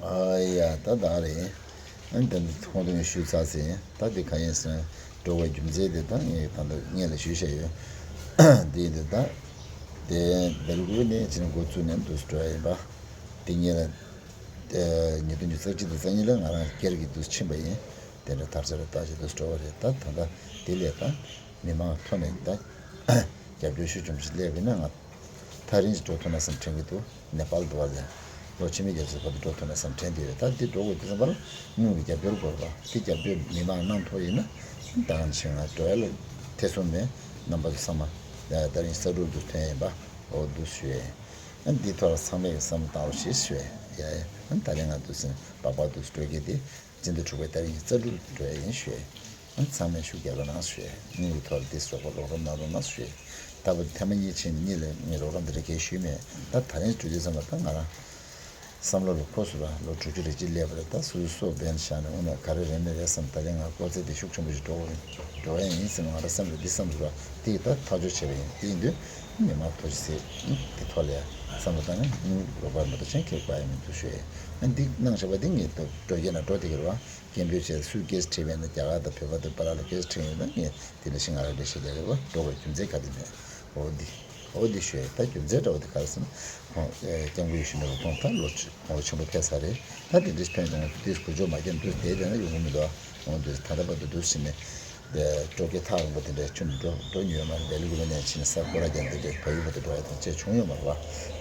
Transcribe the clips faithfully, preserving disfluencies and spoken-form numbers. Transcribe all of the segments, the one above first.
ཨ་ཡ་ད་ད་རེད། ཨ་ནི་ད་འདི་ཁོང་ཚོ་ངས་ཞུས་ཚར་ཟིན། ད་འདི་ག་ཡིན་ཟེར་ན་འགྲོ་བའི་རྒྱུ་མཚན་དེ་ད་ངས་ད་ལྟ་སྔོན་ལ་ཞུས་བཞག་ཡོད། འདི་ཡིན་དུས་ད་དེ་སྦེལ་ཀོབ་ནས་ཕྱིན་འགོ་བཙུགས་ནས་འདུག་སེ་འགྲོ་ཡ་ཡིན་པ། དེ་སྔོན་ལ་ཉིས་སྟོང་ཉི་ཤུ་རྩ་གཅིག་དང་རྩ་གཉིས་ལ་ང་རང་སྒེར་གྱི་འདུག་སེ་ཕྱིན་པ་ཡིན། དེ་འདྲ་དར་ཆ་རེ་བཏགས་བྱས་འདུག་སེ་འགྲོ་བ་རེད། ད་ད་ལྟ་དེ་ལས་ད། མི་མང་ཐོག་ནས་ད་རྒྱབ་སྐྱོར་ཤུགས་ཆེན་པོ་ཞིག་སླེབས་ཡིན་ན། ང་ཐག་རིང་ཞིག་འགྲོ་ཐུབ་ན་བསམ་དྲན་གྱི་འདུག་ནེ་པཱལ་དུ་བ་ལ་ལོ་ཕྱི་མའི་རྒྱབ་སྐྱོར་བར་དུ་འགྲོ་ཐུབ་ན་བསམ་དྲན་དེ་ཡོད། ད་འདི་འགྲོ་དགོས་དུས་ཙམ་པ་ལ་དངུལ་གྱི་རྒྱབ་སྐྱོར་དགོས་པ། དེ་རྒྱབ་སྐྱོར་མི་མང་གནང་ཐུབ་ཡིན་ན་ད་ག་ནང་བཞིན་ང་འགྲོ་ཡ་ལ་ཐེ་ཚོམ་མེད། རྣམ་པ་ཚོ་ཚང་མ་ད་རིང་ས་འབྲུག་ཏུ་ཐོན་ཡིན་པ། འོ་འདུག་ཞུ་ཡས། ཨ་འདི་ཐོག་ལ་ཚང་མས་བསམ་བློ་བཏང་རོགས་ཞེས་ཞུ་ཡས། ཡ་ཡ། ཨ་ད་རིང་ང་འདུག་སེ་སྦག་སྦག་འདུག་སེ་འགྲོ་གི་དེ། སྤྱི་ཟླ་དྲུག་པའི་ཏ་རིག་གི་རྩ་དྲུག་འགྲོ་ཡ་ཡིན་ཞུས། ཨ་ཚང་མས་ཤུགས་རྒྱབ་རོགས་གནང་ཞུས། དངུལ་གྱི་ཐོག་ལ་དེ་རོགས་པ་རོགས་རམ་གནང་རོགས་གནང་ཞུས། ད་བར་ཐེངས་མ་གཉིས་ཕྱིན་གཉིས་ལ་ངས་རོགས་རམ་དེ་འདྲ་གས་ཞུས་མེད། ད་ད་རིང་འགྲོ་དུས་ཙམ་པ་ད་ང་རང་བསམ་བློ་ལ་འཁོར་སོང་ར། ལོ་དྲུག་ཅུ་རེ་གཅིག་སླེབས་པ་རེད། ད་སོ་སོའི་སྲོག་འབེན་བཞག་ནས་འོ་ན་ག་རེ་རེད་མི་རེད་བསམ། ད་རིང་ང་སྐོར་ཚད་དེ་ཤུགས་ཆེན་པོ་ཞིག་འགྲོ་གི་རེད། འགྲོ་ཡ་ཡིན་ཟེར་ནས་ང་རང་སེམས་ལ་འདི་བསམ་སོང་ར། དེ་ཡིས་ད་ཐག་གཅོད་བྱས་པ་ཡིན། དེ་ཡིན་དུས་མི་མང་ཐུགས་རྗེ་གཟིགས། དེ་ཐོག་ལ་ཡ་བསམ་བློ་བཏང་ན་དངུལ་རོགས་པ་མ་གཏོགས་གཞན་གྱི་དགོས་ཡ་མི་འདུག་ཞུ་ཡས། ཨ་འདི་གནང་བྱས་པ་འདི་ངས་འགྲོ་རྒྱུ་ན་འགྲོ་བསྡད་ཀྱི་རེད་བ། སྐད་འབོད་བྱས་སུས་སྐད་ཆ་དྲིས་པས་ན་རྒྱ་གར་དང་བོད་པ་དང་པ་ལགས་ལ་སྐད་ཆ་དྲིས་ཡོད་ན་ངས་དེ་ལ་ཤི་ང་ར་འགྲེལ་བཤད་རྒྱག་གི་རེད་བ། འགྲོ་བའི་རྒྱུ་མཚན་ག་དེ་མེད། འོ་འདི། འོ་འདི་ཞུ་ཡས། ད་རྒྱུ་མཚན་འདྲ་བོ་དེ་ག་རེ་ཟེར་ན། ཁོང་སྐྱབས་མགོན་ཡིད་བཞིན་ནོར་བུ་ཁོང་ད་ལོ་ངོ་ཆེན་པོ་ཕེབས་ས་རེད། ད་དེ་འདྲ་ཕན་ཡོང་དུས་གོ་ཆོད་མ་རྒྱབ་འདུག་བསྡད་བསྡད་ན་ཡོང་གི་མི་འདུག་འོང་དུས་ད་ལྟ་བར་དུ་འདུག་ཕྱིན་ནས། དེ་སྤྲོ་སྐྱིད་ཐག་རིང་པོ་དེ་འདྲའི་ཆུ་ནས་འགྲོ་འགྲོ་མྱོང་མ་རེད། སྦེལ་ཀོབ་ནས་ཕྱིན་ནས་ས་སྒོ་ར་རྒྱག་འདི་འདྲའི་བལ་ཡུལ་བར་དུ་འགྲོ་ཡ་དང་བཅས་བྱུང་ཡོད་མ་རེད་བ།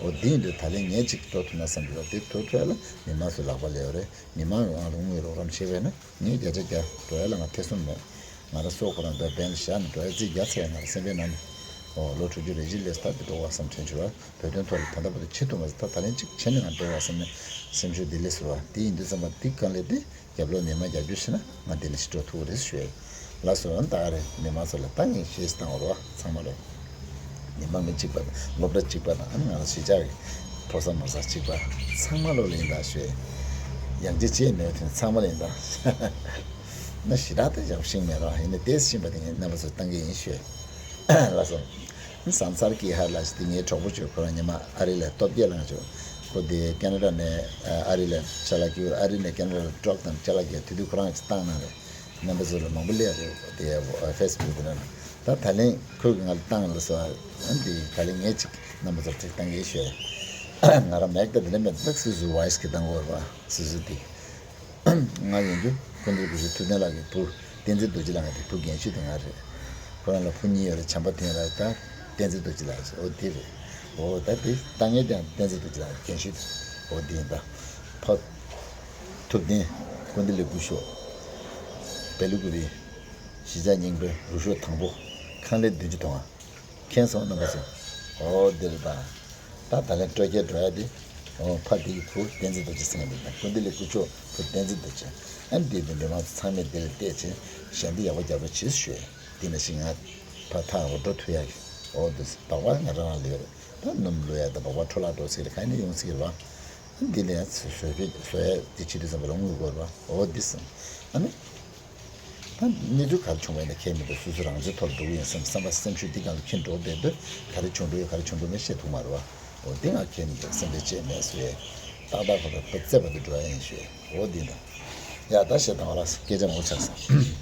འོ་འདི་ཡིན་དུས་ད་ལན་ངས་ཅིག་འགྲོ་ཐུབ་ན་བསམ་གྱི་འདུག་དེ་འགྲོ་ཐུབ་ཡ་ལ་མི་མང་ཚོའི་ལག་པ་ལ་ཡོད་རེད། མི་མང་གི་དབང་དུ་དངུལ་རོགས་རམ་བྱེད་པས་ན་ངས་བརྒྱ་ཆ་བརྒྱ་འགྲོ་ཡ་ལ་ང་ཐེ་ཚོམ་མེད། ང་རང་སྲོག་ཁོ་རང་འདོད་འབེན་བཞག་ནས་འགྲོ་ཡ་རྩིས་རྒྱག་ཚར་ཡ། ང་རང་སེམས་པའི་ནང་ནས། འོ་ལོ་དྲུག་ཅུ་རེ་བཞི་སླེབས་ད་དེ་འགྲོ་བ་བསམ་དྲན་བྱུང་བ། བོད་དོན་ཐོག་ལ་ད་ལྟ་བར་དུ་བྱེད་ཐུབ་མ་སོང་། ད་ད་ལན་གཅིག་བྱས་ནས་ང་འགྲོ་བ་བསམ་ནས་སེམས་ཤུགས་བདེ་ལེགས་སོང་བ། དེ་ཡིན་དུས་ཙམ་པ་འདི་གང་ལས་དེ་རྒྱབ་ལོགས་མི་མང་རྒྱབ་སྐྱོར་བྱས་ན་ང་འདི་ནས་ཕྱིར་འགྲོ་ཐུབ་ཀྱི་རེད་ཞུ་ཡ་ཡིན། ལགས་སོ། ད་ག་རེད། མི་མང་ཚོ་ལ་ད་ངས་ཞེས་བཏང་བ་རེད་བ། ཚང་མ་ལ། མི་མང་མི་གཅིག་པ་དང་སློབ་གྲྭ་གཅིག་པ་དང་། ཨ་ནི་ང་རང་གཞིས་ཆགས་ཀྱི་ཕོ་གསར་མོ་གསར་གཅིག་པ་ཚང་མ་ལོ་ལ་ཡིན་ད་ཞུ་ཡ་ཡིན། ཡང་ཅི་བྱས་མེད་དུས་ཚང་མ་ལ་ཡིན་ད། ན་ཞེ་དྲག་ད་ཡག་ཤིང་མེད་རོགས། ཡིན་ནའི་དེ་ཤིང་པ་དེ་ངས་རྣམ་པ་ཚོར་བཏང་གི་ཡིན་ཞུ་ཡ་ཡིན། ལགས་སོ། ཟམ་གསར་གྱི་ཧར་ལ་ཞིག་དེ་ངའི་གྲོགས་པོ་ཚོས་ཁོ་རང་ཉི་མ་ཨ་རི་ལ་སྟོབས་རྒྱལ་ལགས་ཚོ། ཁོ་དེ་ཁེ་ན་ཌ་ནས་ཨ་རི་ལ་ཅ་ལག་སྐྱེལ། ཨ་རི་ནས་ཁེ་ན་ཌ་ལ་ཊག་དང་ཅ་ལག་སྐྱེལ། དེ་དུས་ཁོ་རང་གིས་བཏང་གནང་རེད། རྣམ་པ་ཚོ་ལ་མང་པོ་སླེབས་རེད། དེ་ཕེ་སི་བུག་དེ་ནང་ལ། ད་ད་ལན་ཁོས་ང་ལ་བཏང་ལ་སོ། འདི་ད་ལན་ངས་ཅིག་རྣམ་པ་ཚོར་ཅིག་བཏང་གི་ཞུ་ཡ་ཡིན། ང་རང་མེག་ད་དེ་ནས་མེད་ད་སུ་སུ་ཝོ་ཡིས་གི་བཏང་དགོས་རེད་བ། སུ་སུ་དེ། ང་ཡིན་རྒྱུ་སྐུ་མདུན་སྐུ་ཞབས་ཐུབ་བསྟན་ལགས་ཀྱི་བུ་བསྟན་འཛིན་རྡོ་རྗེ་ལགས་ཀྱི་བུ་རྒན་ཤོས་དེ་ང་རེད། ཁོ་རང་ལ་བུ་གཉིས་ཡོད་རེད། བྱམས་པ་དོན་ལགས་དང་བསྟན་འཛིན་རྡོ་རྗེ་ལགས་ཟེར། འོ་དེ་རེད། འོ་ད་དེ་ལྟ་ངན་དེ་ཡང་བསྟན་འཛིན་རྡོ་རྗེ་ལགས་རྒན་ཤོས་དེ། འོ་དེ་ཡིན་ད། ཕ་ཐུབ་བསྟན་ཀུན་བདེ་ལེགས་སྐུ་ཞབས་སྦེལ་ཀོབ་པའི་གཞིས་ཆགས་རྙིང་པའི་རུ་ཤོག་དང་པོ་ཁང་ལས་བདུན་ཅུ་དོན་ལྔ། མཁྱེན་སོང་རྣམ་པ་ཚོ། འོ་འདིར་དང་། ད་ད་ལན་སྤྲོ་སྐྱིད་འགྲོ་ཡ་དེ། འོ་ཕ་དེའི་བུ་བསྟན་འཛིན་རྡོ་རྗེ་ཟེར་མཁན་དེ་དང་། ཀུན་བདེ་ལེགས་སྐུ་ཞབས་བུ་བསྟན་འཛིན་རྡོ་རྗེ། ཨ་འདི་དེ་འདྲ་མང་ཚང་མས་འདི་ལ་བལྟས་བྱས་ཞལ་འདི་ཡག་པོ་རྒྱག་རོགས་བྱེད་ཞུས། དེ་ནང་བཞིན་ང་ཕ་ཐག་རིང་པོ་འགྲོ་ཐུབ་ཡ་གི། འོ་འདི་སྦག་སྦག་ང་རང་རང་ལ་ཡོད་རེད། ད་སྣུམ་བླུག་ཡ་དང་སྦག་སྦག་འཕྲོ་བརླག་འགྲོ་སྲིད་རེད། ག་ནས་ཡོང་སྲིད་རེད་བ། ཨ་འདི་ལ་ཡ་བཟོ་ཡ་དེ་བྱེད་དུས་ཙམ་པ་ལ་དངུལ་དགོས་རེད་བ། འོ་འདི་སེམས། ཨ་ནི། ད་གནས་ཚུལ་ག་རེ་བྱུང་བ་ཡིན་ན་ཁྱད་མི་འདུག་སོ་སོ་རང་ཚོའི་ཐོག་ལ་འགྲོ་གི་ཡིན་བསམ་བསམ་པ་སེམས་ཤུགས་འདི་སྒང་ལ་ཁྱེར་འགྲོ་བསྡད་དུས། ག་རེ་བྱུང་འགྲོ་ཡོད་ག་རེ་བྱུང་འགྲོ་མེད་ཤེས་ཐུབ་མ་རེད་བ། འོ་དེ་ང་ཁྱེད་གཉིས་ཀྱི་སེམས་པའི་བཅད་མེད་བཟོ་ཡས། ཏག་ཏག་ཁོ་ཐག་ཏུ་རྩེ་བར་དུ་འགྲོ་ཡ་ཡིན་ཞུ་ཡས། འོ་འདི་འདྲ། ཡ་ད་བཤད་དང་བ་ལ་སྐད་ཆ་མང་པོ་ཆགས་སོང་།